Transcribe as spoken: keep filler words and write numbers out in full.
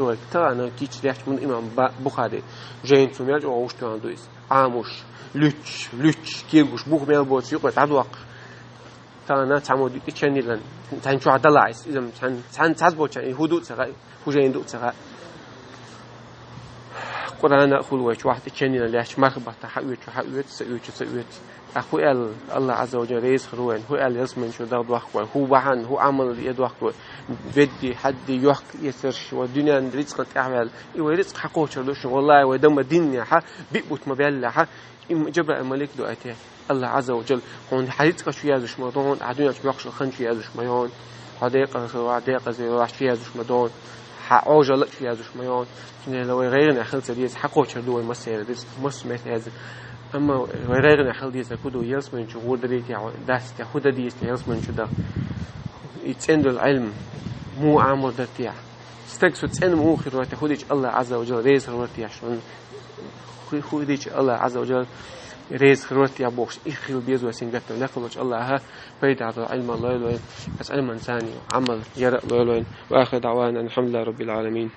Вай, тахана кийчдаьча мун имам Ба-, Бухари, жайна цу мел чӀогӀа гӀуш тоьхна ду иза. Ӏамуш, луьтташ, луьтташ, кегаш, бух мел боцу юкъе дӀадоккхуш. Тахана цхьаммо дуьтӀа ченнилан, цхьана чохь далахь иза, иза цхьана, цхьана цхьацца болчарна и хӀун ду а ца хаьа, хӀун жайна ду а ца хаьа. Къуръана а хуьлу вай чохь тӀе ченнилан лаьтташ, марха баттахь хьаоьцу, хьаоьцу, ца оьцу, ца оьцу. ТӀаккха хӀун аьлла, АллахӀ Ӏазза ва Жалла реза хир ву вайна, хӀун аьлла ялсамани чу дагадоккху вайна, хӀун бахьана, хӀун Ӏамал е доккху вай, веддий, хьаддий, йохка эцарш, вай дуьненан рицкъан тӀаьхьаваьлла. И вай рицкъ хьакхочур ду шуна, валлахӀи, вай дан ма динехьа, биъ бутт ма баьллехьа, и Жабраил малик ду айта. АллахӀ Ӏазза ва Жалла, хьуна хьан рицкъа чу язъеш ма ду хьуна, ахь дуьнен чу боккхуш хан чу язъеш ма ю хьуна, хьо декъаза хилла, декъаза велахь чу язъеш ма ду хьуна, хьан Ӏожалла а чу язъеш ма ю хьуна. Цундела вай гӀайгӀане хила ца деза, хьакхочур ду вай массеран рицкъ, массо а меттехь язъе. Амма вай гӀайгӀане хила деза, хӀун ду, ялсамани чу гӀур дарий те, дац те, хӀун дан деза те ялсамани чу даха. И цӀена долу Ӏилма муха Ӏамор дара те? Стаг со цӀена муха хир вара те, хӀун дича АллахӀ Ӏазза ва Жалла реза хир вара те шуна? ХӀу-, хӀун дича АллахӀ Ӏазза ва Жалла реза хир вара те бохуш, и хила беза вай сингаттам. Лекха волчу АллахӀа пайда долу Ӏилма лойла вайна, аса Ӏилман царна Ӏамал яра а лойла вайна. Ва ахиру даӀвана анил хьамдулиллахӀи раббил Ӏаламин.